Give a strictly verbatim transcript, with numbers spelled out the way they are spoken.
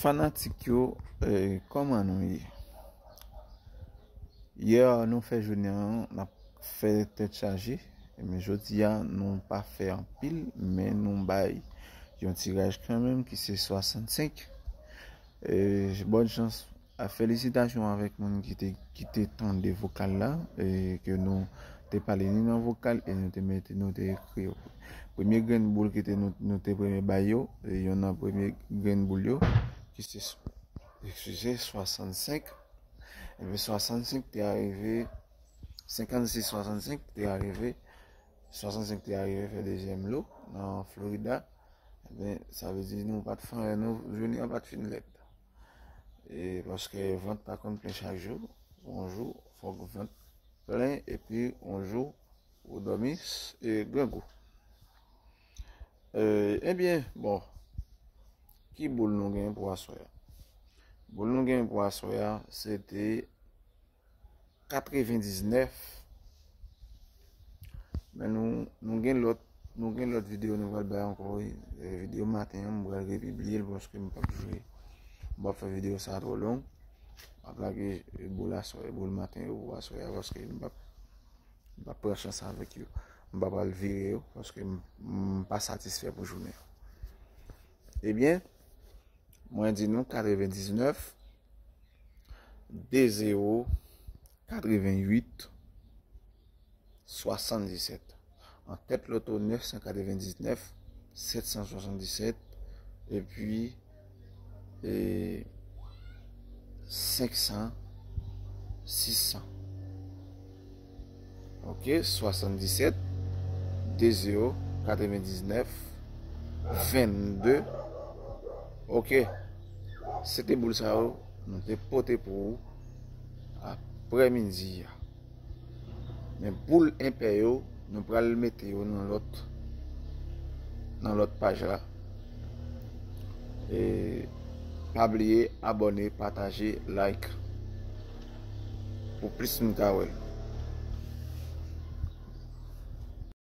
Fanatik yo, eh, kòman nou ye? Yè nou fè jounen an, n ap fè tèt chaje. Men jodi a, nou pa fè anpil, men nou bay yon tiraj kanmenm ki se swasannsenk. Eh, bòn chans, a felisitasyon avèk moun ki te, ki te tande vokal la, eh, ke nou te pale ni nan vokal e nou te mete, nou te ekri yo. Premye grenn boul ki te nou, nou te premye bay yo, e yon nan premye grenn boul yo, ki se, eskize, swasannsenk. Ebyen, swasannsenk te arive, senkannsis swasannsenk te arive, swasannsenk te arive fè dezyèm lo nan Florida. Ebyen, sa vle di nou pa t fè anyen, nou jounen an pa t fin lèd. E paske vant pa konn plen chak jou, yon jou, fòk vant plen, epi yon jou, ou dòmi, s-, e, grangou. E, ebyen, bon, ki boul nou genyen pou aswè a? Boul nou genyen pou aswè a, se te katrevendiznèf. Men nou, nou gen lòt, nou gen lòt videyo nou pral bay ankò, wi. E, videyo maten an, m pral repibliye l paske m p ap jwe. M p ap fè videyo sa twò long. M ap lage boul aswè, boul maten yo pou aswè a paske m p ap, m p ap pran chans avèk yo. M pa pral vire yo paske m, m pa satisfè pou jounen an. Ebyen, mwen di nou katrevendiznèf, de zewo, katrevenwit, swasanndisèt. An tèt loto, nèf san katrevendiznèf, sèt san swasanndisèt, epi, e, senk san, sis san. Ok, swasanndisèt, de zewo, katrevendiznèf, vennde. Ok, se te boul sa yo nou te pote pou ou aprèmidi a. Men boul enpè yo, nou pral mete yo nan lòt, nan lòt paj la. E pa bliye abòne, pataje, like pou plis moun ka wè l.